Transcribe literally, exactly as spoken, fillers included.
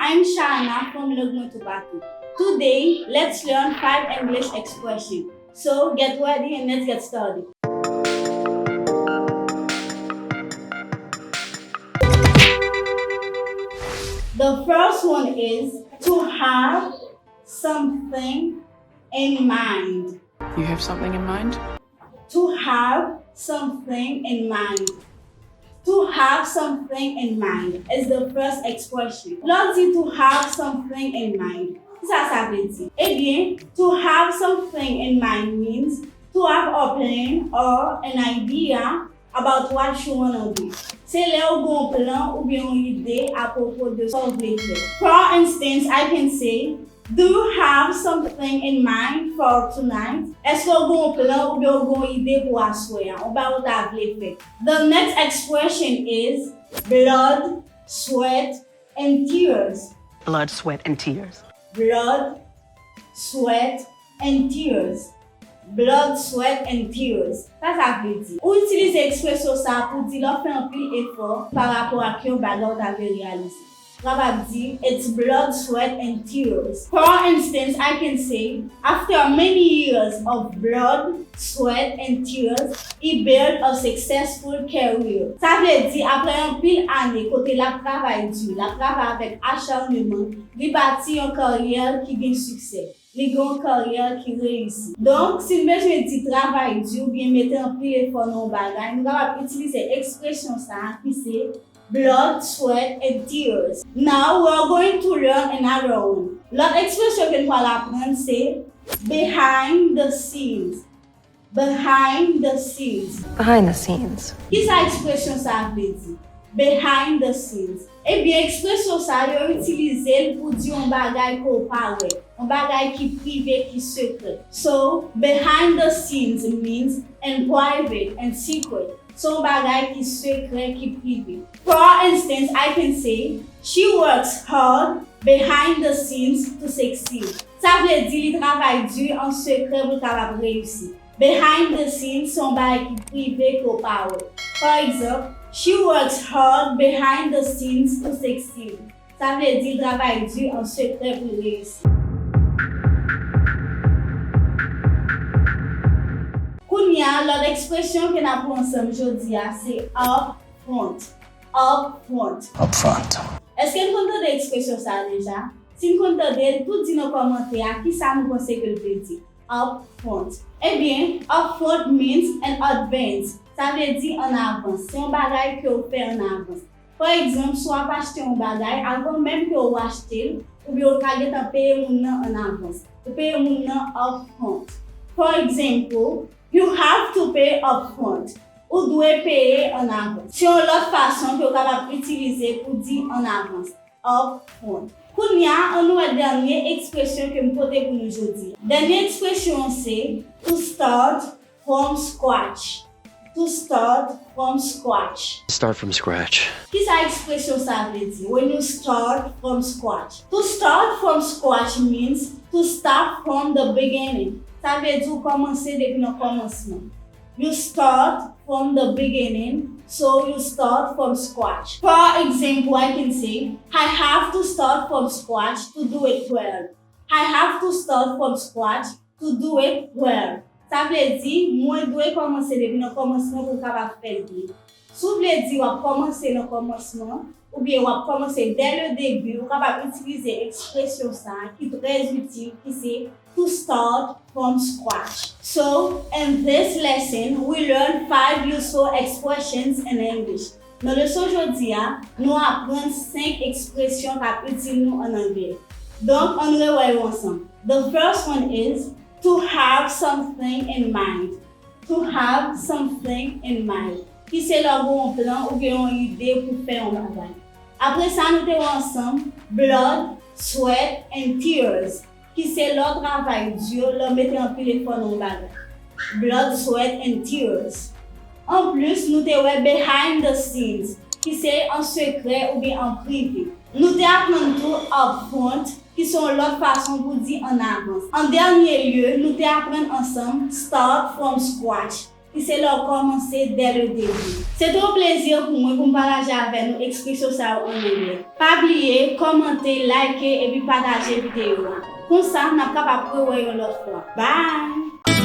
I'm Shana from Lang Mwen Toupatou. Today, let's learn five English expressions. So, get ready and let's get started. The first one is to have something in mind. You have something in mind? To have something in mind. To have something in mind is the first expression. Lè w di to have something in mind, kisa sa vle di? Ebyen, to have something in mind means to have a plan or an idea about what you wanna do. Se lè w gen yon plan oubyen yon ide apwopo de sa w vle fè. For instance, I can say, Do you have something in mind for tonight? Èske w gen yon plan oubyen w gen yon ide pou aswè a? Yon bagay ou ta vle fè? The next expression is blood, sweat, and tears. Blood, sweat, and tears. Blood, sweat, and tears. Blood, sweat, and tears. Sa sa vle di? Ou itilize ekspresyon sa a pou di lè w fè anpil efò pa rapò ak yon bagay ou ta vle reyalize. Ou kapab di, It's blood, sweat, and tears. For instance, I can say, After many years of blood, sweat, and tears, he built a successful career. Sa vle di, apre anpil ane kote l ap travay di, l ap travay avèk acharnement, li bati yon karyè ki gen siksè. Li gen yon karyè ki reyisi. Donk, si n bezwen di travay di oubyen mete anpil efò nan yon bagay, nou kapab itilize ekspresyon sa a ki se blood, sweat, and tears. Now, we are going to learn another one. Lòt ekspresyon ke n pral aprann se behind the scenes. Behind the scenes. Behind the scenes. Kisa ekspresyon sa a vle di? Behind the scenes. Ebyen, ekspresyon sa a yo itilize l pou di yon bagay ke w pa wè, yon bagay ki prive, ki sekrè. So, behind the scenes means in private and secret. Se yon bagay ki sekrè, ki prive. For instance, I can say, She works hard behind the scenes to succeed. Sa vle di li travay di an sekrè pou l kapab reyisi. Behind the scenes se yon bagay ki prive ke w pa wè. Pa egzanp, She works hard behind the scenes to succeed. Sa vle di l travay di an sekrè pou l reyisi. Kounye a, lòt ekspresyon ke n ap wè ansanm jodi a se up front. Up front. Up front. Èske n konn tande ekspresyon sa a deja? Si n konn tande l, tout di nan kòmantè a kisa nou panse ke l vle di. Up front. Ebyen, up front means in advance. Sa vle di an avans. Se yon bagay ke w fè an avans. Pa egzanp, si w ap achte yon bagay, avan menm ke w achte l, oubyen w ka gentan peye moun nan an avans. Ou peye moun nan up front. For example, You have to pay up front. Ou dwe peye an avans. Se yon lòt fason ke w kapab itilize pou di an avans. Up front. Kounye a, ann nou wè dènye ekspresyon ke m pote pou nou jodi a. Dènye ekspresyon an se to start from scratch. To start from scratch. Start from scratch. Kisa ekspresyon sa a vle di? When you start from scratch. To start from scratch means to start from the beginning. Sa vle di w kòmanse depi nan kòmansman. You start from the beginning, so you start from scratch. For example, I can say, I have to start from scratch to do it well. I have to start from scratch to do it well. Sa vle di, mwen dwe kòmanse depi nan kòmansman pou m kapab fè l byen. Si w vle di w ap kòmanse nan kòmansman, oubyen w ap kòmanse dès le début, ou kapab itilize ekspresyon sa a ki trè itil, ki se to start from scratch. So, in this lesson, we learn five useful expressions in English. Nan leson jodi a, nou aprann senk ekspresyon k ap itil nou ann anglè. Donk, ann rewè yo ansanm. The first one is to have something in mind. To have something in mind. Ki se lè w gen yon plan oubyen yon ide pou fè yon bagay. Apre sa, nou te wè ansanm blood, sweat and tears. Ki se lè w travay di, lè w mete anpil efò nan yon bagay. Blood, sweat and tears. Anplis, nou te wè behind the scenes, ki se an sekrè oubyen an prive. Nou te aprann tou up front, ki se yon lòt fason pou di an avans. An dènye lye, nou te aprann ansanm start from scratch, ki se lè w kòmanse dès le début. Se te yon plezi pou mwen pou m pataje avè nou ekspresyon sa yo an anglè. Pa bliye kòmante, like epi pataje videyo a. Konsa, n ap kapab rewè yon lòt fwa. Bye!